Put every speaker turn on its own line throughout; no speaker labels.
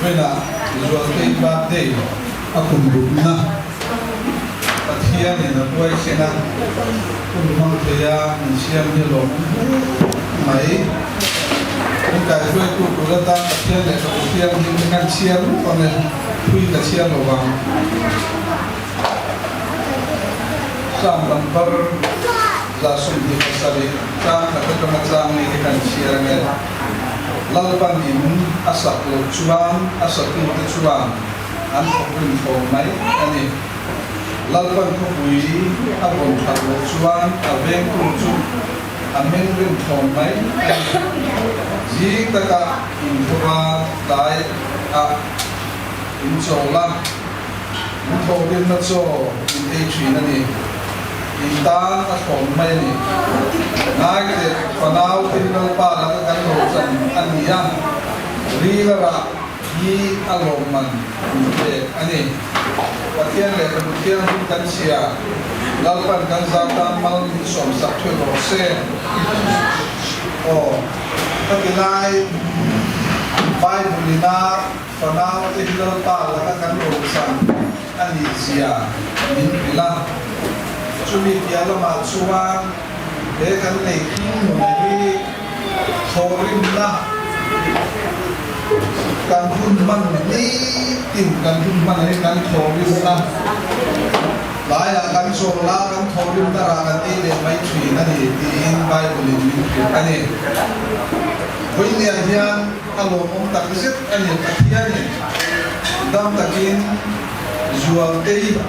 Vawiinah Zualtei birthday a kum rukna Pathianin a huaisen a, hun hmang thei a min siam hi a lawmawm hle mai. Min kaihruaitu tur atan Pathian leh ka Pathian hi min han chhiar rup ang e, thui ka chhiar lo vang. Psalm number 27 tlang khat atanga tlang ni te kan chhiar ang e. Lalpan in a sak loh chuan a satute chuan an thawk rin thlawm mai a ni. Lalpan khawpui a vawn that loh chuan a vengtu chu a meng rin thlawm mai a ni. Zing taka in thawva tlai ah in chawl a, in thawh rinna chaw in ei thin a ni. In tan a thlawm mai a ni. Ngaite fanau te hi Lalpa laka kan lo chan a ni a, ril a rah hi a lawmman min pek a ni. Pathian lehkhabu thianghlim kan chhia, Lalpan kan zau tan mal min sawmsak theuh rawh se. Aw, ka ti lai Bible ina fanau te hi Lalpa laka kan rochan a nih zia min hrilh a. Chumi piah lamah chuan he kan lei hring nun hi thawhrimna kan hun hman nitin kan hun hman hi kan thawhrimna laiah kan chawl a, kan thawhrimna rah kan ei leh mai thin a ni tiin Bible in min hrilh a ni. Vawinia hian a lawmawm tak zet a ni Pathianin dam takin Zualtei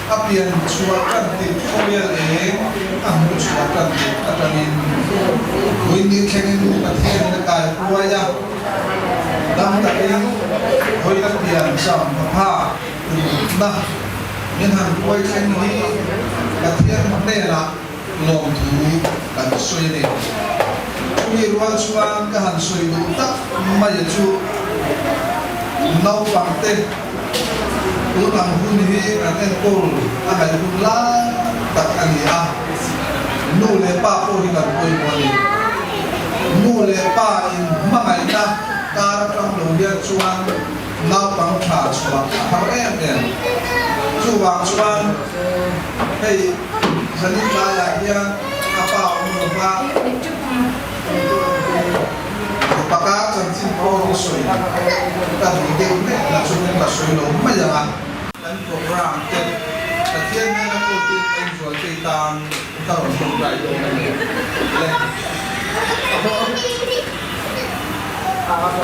A pian chhuah tan tirh khawvel eng a hmuh chhuah tan tirh atangin Vawiini thlengin Pathianin a kai huai a, dam takin vawiin a pian cham a phak tumna min han huai thleng hi Pathian hnenah lawmthu kan sawi a ni. Chumi rual chuan ka han sawi duh tak mai chu naupangte tun ang hun hi an enkawl a ngaih hun lai tak a ni a, nu leh pa pawh hi kan pawimawh a ni. Nu leh pa in hmangaihna kar atang lo hian chuan naupang tha chhuah a har em em. Chuvang chuan hei. Zanin laiah hian a pa awm lo va, Paka chanchin pawh hi sawi ka duh deuh mek na chungin ka sawi lo mai ang a. Kan program te Pathian hnena kawltir ka inzual phei tan ka rawn tawngtai dawn a ni le.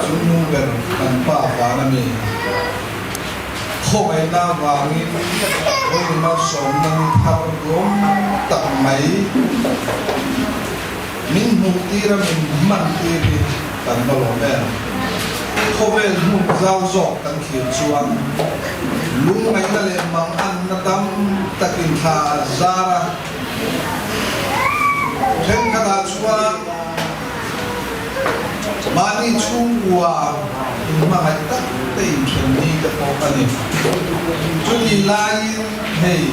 Chu nu ber kan pa van a mi. Khawngaihna avangin vawi malsawmna ni thar lawm tak mai min hmuh tir a min hman tir hi kan va lawm em? Khawvel hmun zau zawk kan thlir chuan lungngaihna leh manganna tam takin thla a zar a, thenkhatah chuan Mahni chhungkua inhmangaih tak te inthen ni te pawh a ni. Chuti laiin hei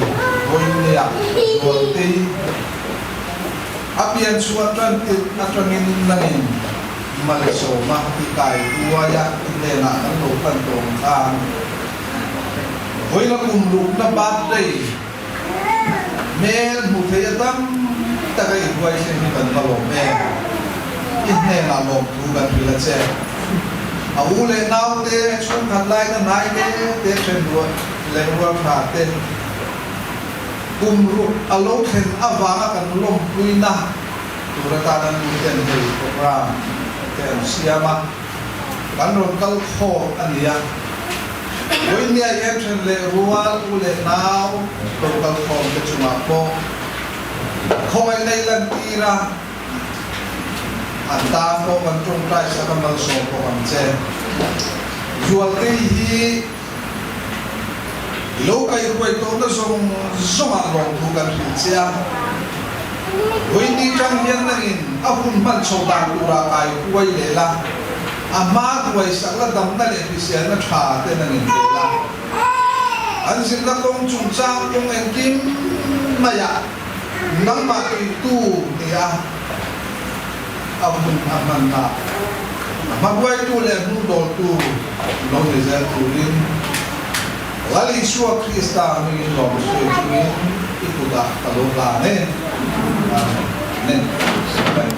vawinia Zualtei a pian chhuah tan tirh atangin nangin Malsawma i kai uaia i hnenah kan lo hlan tawng khan vawila kum rukna birthday Hmel hmu thei a tam taka i huaisen hi kan va lawm em? I hnenah lawmthu kan hrilh a che. A u leh naute chhungkhat laina hnai te te then ruah leh rual tha te kum ruk a lo thlen avanga kan lawmpuina tur atana nu ten hei program te an siam a, kan rawn kal khawm a ni a. Vawinia hian then leh rual u leh nau lo kal khawm te chungah pawh khawngaih nei lantir a, an tan pawh kan tawngtai sak a malsawm bawk ang che. Zualtei hi lo kaihruai tawhna zawng zawngah lawmthu kan hrilh che a, Vawini tang hian nangin a hun hman chho dan turah kaihuai leh la. A hma tuaisak la damna leh hriselna tha ten an inpel a. An zirna kawng chungchang kawng engkim maiah nangmah tuitu nia a hun a hmanna. A hmahruaitu leh a hnungdawltu lo ni zel turin Lal Isua Krista hmingin lawm sawi chungin i kutah ka lo hlan e. Amen. Amen.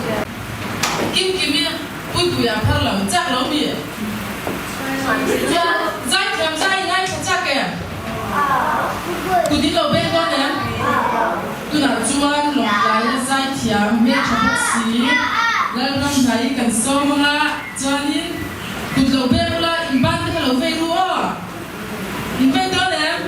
Kim Kim i pui pui ah phar lo chak lo mi? Chuan zaithiam zai i ngaithla chak em? Kut in lo beng dawn em? Tunah chuan lawngtlaia zaithiam hmeltha bawk si Lalramhnai kan sawm anga chuanin kut lo beng ula in ban te kha lo vei ru aw. In vei dawn em?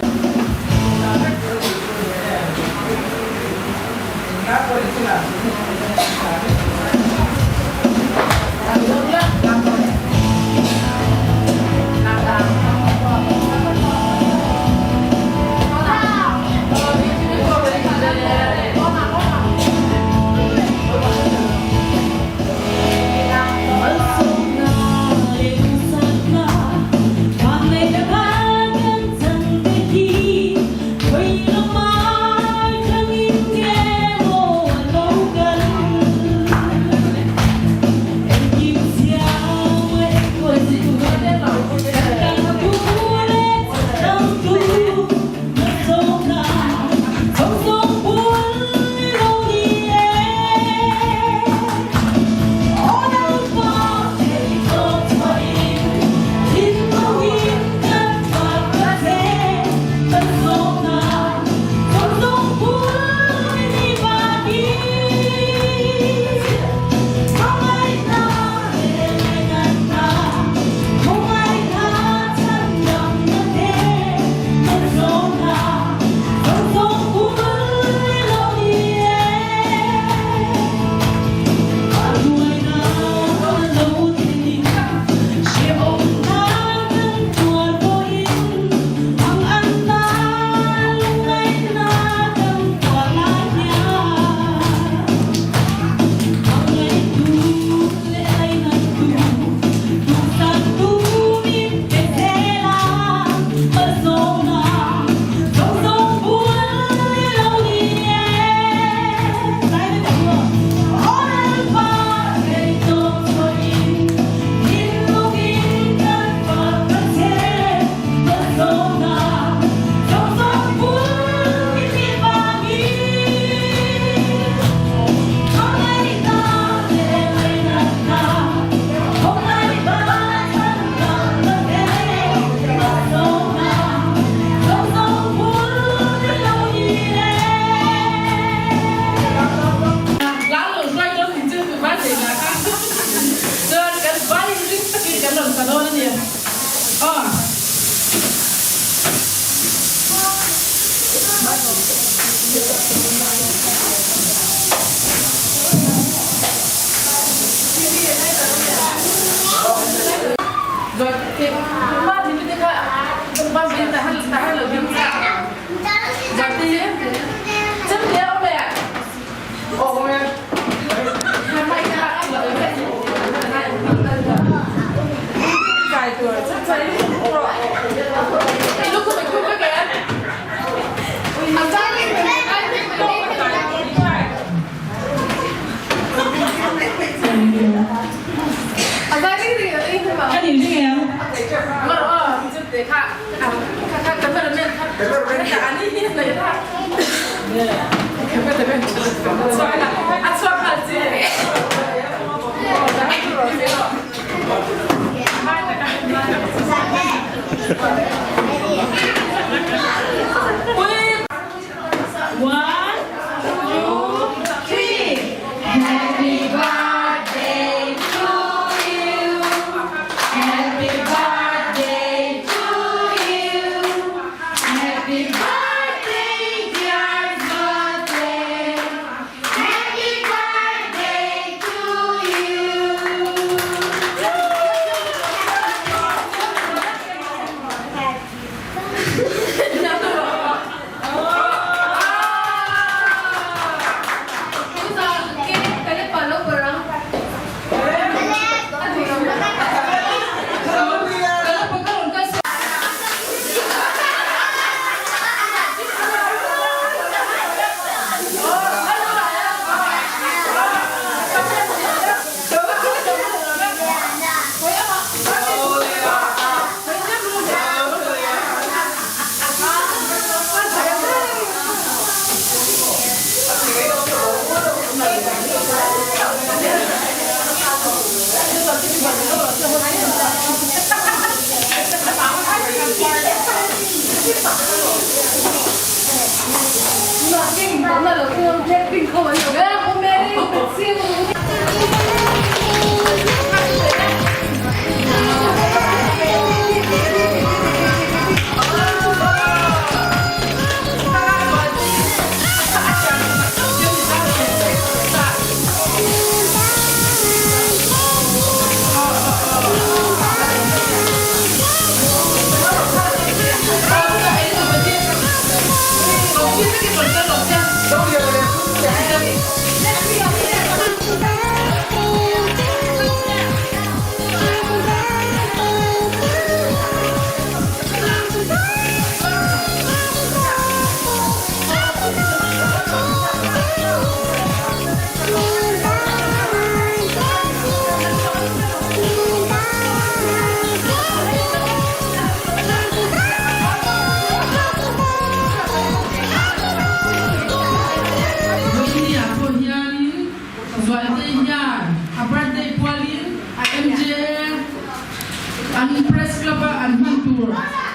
An Press Club a an hman tur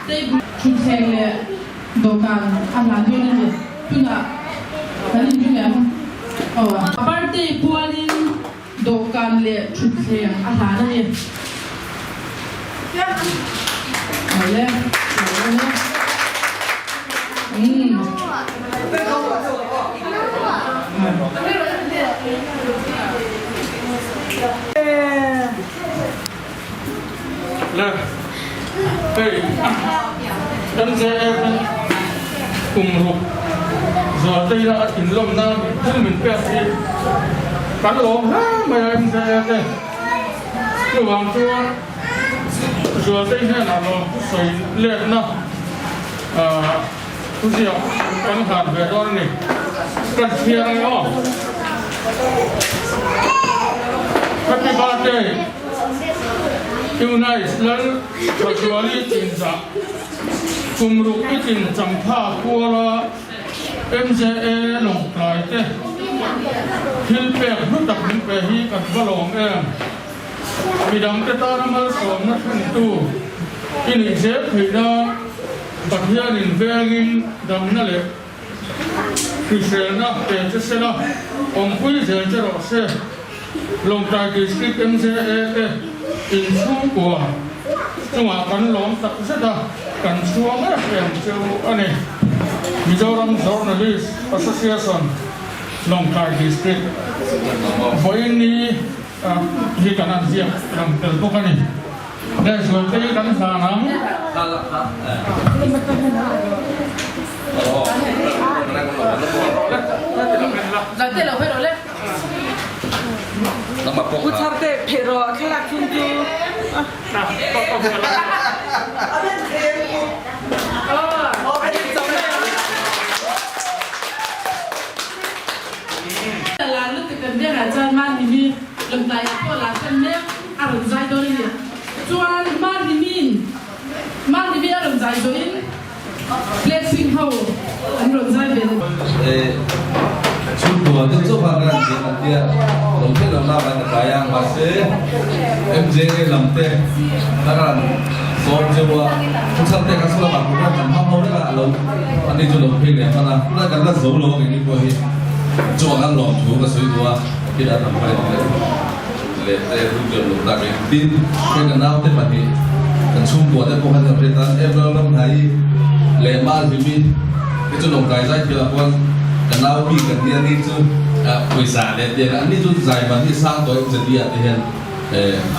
table thutthleng leh dawhkan a hlan dawn a ni. Tunah kan inring em? Aw. A birthday pualin dawhkan leh thutthleng a hlan a ni. Awle, awle. Umm.
Le hei MJF in kum ruk Zualteia a inlawmna thil min pek hi kan lawm hle mai a MJF te chuvang chuan Zualtei hnenah lawm sawi letna Thuziak kan hlan ve dawn a ni. Kan chhiar ang aw. Happy birthday Eunice Lal Thazuali Chinzah Kum ruk i chin champha kuala MJA Lawngtlai te thil pek hlu tak min pe hi kan va lawm em. Midangte tana malsawmna thlentu i nih zel theih nan Pathianin vengin damna leh hriselna pe che sela, awmpui zel che rawh se. Lawngtlai District MJA te inchhungkua chungah kan lawm tak zet a, kan chhuang em em cheu a ni. Mizoram Journalist Association Lawngtlai District vawiin ni hi kan han ziak lang tel bawk a ni. Lehzual te hi kan hlan ang.
A rawn zai dawn a ni. Chuan Mahlimi'n Mahlimi a rawn zai zawhin Blessing ho an rawn zai ve leh.
Chhungkua deuh chauh khan kan han cheng an tia, lo thlen lo lak an kai a, mahse MJA lam te kan han sawm cheu a, thuchhan te kan sawi lamah pawh khan kan hmang ho vek a, a lo ani chu lo phei leh hman a, tunah kan la zo lo a keini pawh hi chungah khan lawmthu ka sawi duh a, khi dah tam phai leh. Leh te hun chuan lo tak in tin hei ka naute pahnih kan chhungkua te pawh khan kan hriat a April ram hnai leh Mal Himi te chu lawngtlai zai thilah khuan ka nau bik an nia ni chu pawisa leh tiang an ni chu zai man hi sang tawh em zeti ah te hian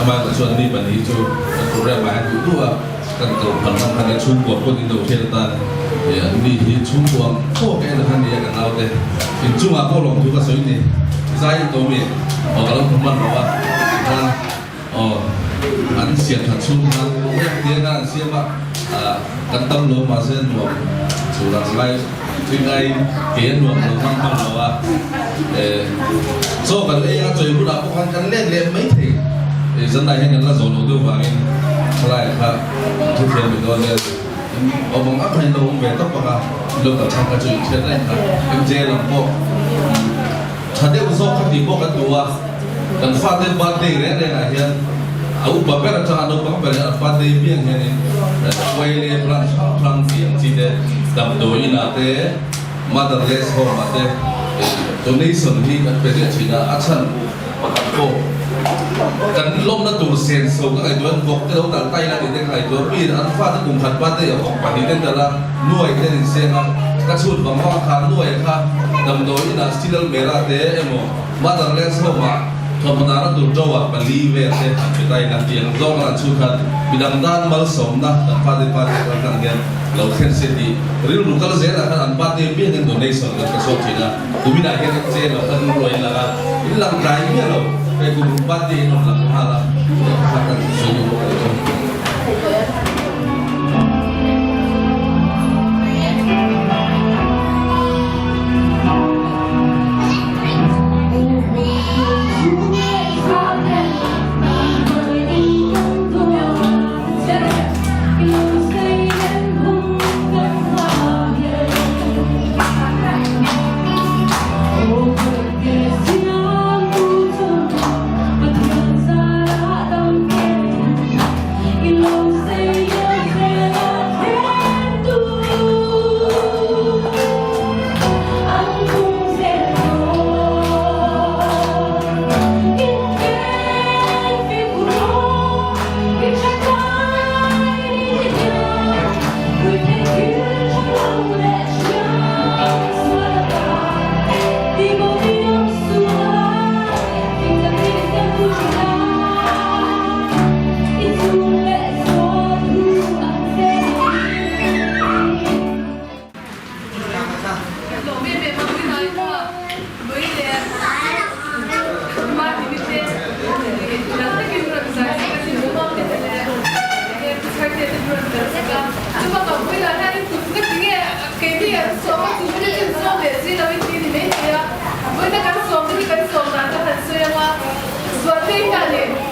amah erawh chuan ni pahnih chu kan program ah hian duh duh a kan ko phal ngam khan chhungkua pawh in lo hriat atan an ni hi chhungkua ang tawk en khan nia ka naute inchungah pawh lawmthu ka sawi ni zai tawh mi. Aw ka lo hmu hman lo a, tikhan aw an siam that chhung khan em tiang khan an siam a, kan tam lo mahse nuam chu lang lai tui ngai ke a nuam lo hmang hman lo a, chaw kan ei a chawi bulah pawh khan kan let leh mai thei, zanlai hian kan la zawh loh deuh vangin thalai kha thu thiam mai dawn nia, awm ang ang khan in lo awm ve tawp ang a, in lo kal chhan kha chu in hriat reng kha, MJ lam pawh. Tha deuh zawk kha tih pawh kan duh a, kan fate birthday reng rengah hian a upa ber atanga naupang ber hian an birthday piang hianin Quayle branch hrang hrang tih ang chi te damdawi inah te motherless home ah te donation hi kan pe ziah thin a, a chhan pakhat pawh kan lawmna tur senso ka ngaihtuah hian vawk te lo dal ta ila tih te ka ngaihtuah mi an fate kum khat birthday a vawk pahnih te dal a nuai te an inseng a ka chhut vang vang a kha nuai kha damdawi inah Steel Mela te emaw Motherless Home ah thawmhnaw dahna tur ṭo ah pali vel te an pe ta ila tih ang zawng an chhut khan midang tan malsawmna kan fate pa te kal tlang hian lo thlen se tih rilru kal zelah khan an birthday piangin donation kan pe chhuak thin a. Kuminah hian MJ lo khan ruai lang a, in lang tlai miah lo, hei kum ruk birthday in rawn lang nghal a, kha kan sawi duh bawk a ni chu.
rawn tel sak a. Chuma kan puilah hianin kut na ti nge keini an sawm a, chu mi chu sawm leh si lo in ti ni mai thei a. Vawiina kan sawm te hi kan sawm dan ka han sawi ang a, Zualtei hianin.